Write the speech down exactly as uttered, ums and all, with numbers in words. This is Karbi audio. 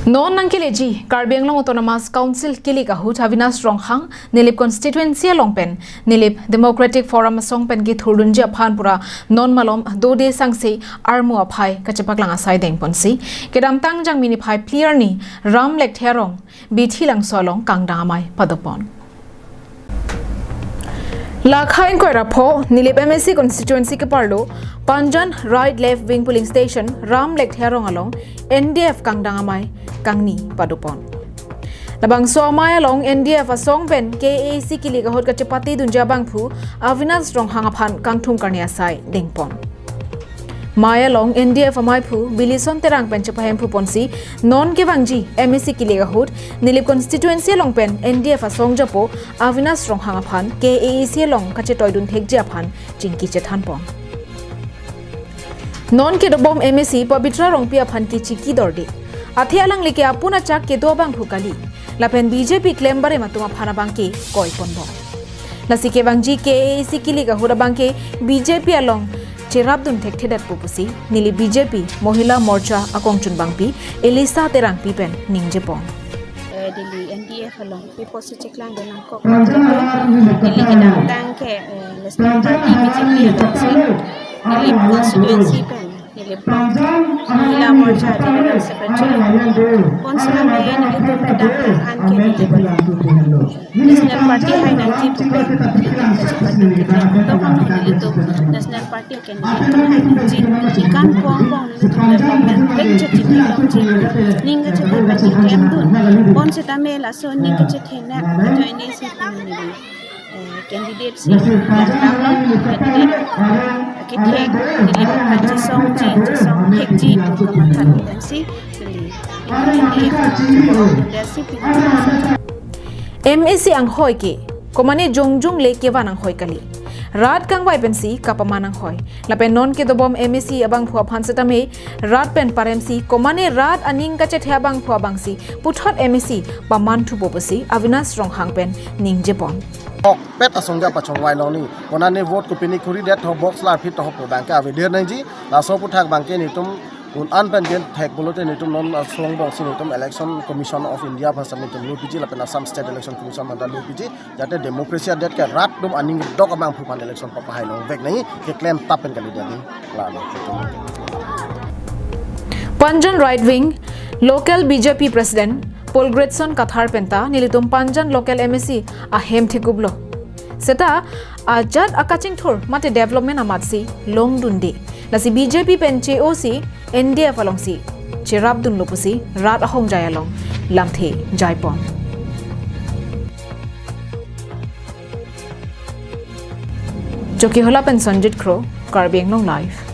Non nangkeleji Karbi Anglong Autonomous Council kilik ahut Avinash Ronghang Nilip constituency along pen Nilip Democratic Forum asong pen kethurdunji aphan pura non malom dode sangse armu aphai kachepaklang asai dengponsi kedamtang Jangmi niphai phli arni Ram Lekthe arong Bithi Langso along kangdang amei padopon. Lakha ingkoi ra pho Nilip M A C constituency keparlo Panjan Right Left Wing Polling Station Ram Lekthe arong along N D F kangdang amei kangni padopon. Labangso amei along N D F asong pen K A A C kilik ahut kachepatedunji abangphu Avinash Ronghang aphan kangthum karni asai dengpon. Amei along N D F ameiphu Bilison Terang pen chepahemphuponsi non kevangji M A C kilik ahut Nilip constituency along pen N D F asong japo Avinash Ronghang aphan K A A C along kachetoidun thekji aphan chingki chethanpon. Non kedobom M A C Pabitra Rongpi aphan kechiki dorde. Athe alanglike apun achak kedo abangphu kali. Lapen B J P klem barem atum aphan abangke koiponbom. Lasi kevangji K A A C kilik ahut abangke B J P along cherapdun thekthedetpo pusi Nilip B J P Mohila Morcha akongchunbangpi Elisa Terangpi pen ningjepon. Eh, Delhi N D F along pi pusi cheklangdun nangkok. Delhi kedamtang ke, eh, National Party B J P alongsi Nilip constituency pen Nilip Block Mohila Morcha General Secretary ponsi la me nelitum kedamtang an ke Nilip National Party hai nangji pu pen nelitum kachepatedun keklem. Dokam nelitum National Party candidate kan hai nangji. Ikan pong pong nelitum development vek chechini longji. Ning kachethan kacheklemdun. Pon setame laso ning kachethenap ajoine si pini neli, eh, candidate si langdamlo, candidate akethek neli kachesongji, chesong thekji pu kamatha pensi neli M A C anghoi ke komane jongjong le kevan anghoi kali. Rat kangvai pensi kapaman anghoi. Lapen non kedobom M A C abangphu aphan setame rat pen paremsi komane rat aning kachethe abangphu abangsi puthot M A C paman thupo pusi Avinash Ronghang pen ningjepon. Okpet asong ja pachongvai longni. Konane vote kopine khuri det ho box la phit ho pu abangke avedet nangji. Laso aputhak abangke nelitum un an pen gen thek pulote nelitum non asong box nelitum Election Commission of India aphan nelitum lopiji lapen Assam State Election Commission aphan ta lopiji jate democracy adet ke rat atum aning dok abangphu aphan election papahai longvek nangji keklem tap pen kalidet nangji. Lalo. Panjan Right Wing Local B J P President Paul Gretson Kathar penta nelitum Panjan Local M A C ahem thekuplo. Seta ajat akachingthur mate development amatsi longdunde. Lasi B J P pen che-osi N D F alongsi cherapdunlo pusi rat ahongjai along lamthe jaipon. Chokihola pen Sanjit Kro, Karbi Anglong Live.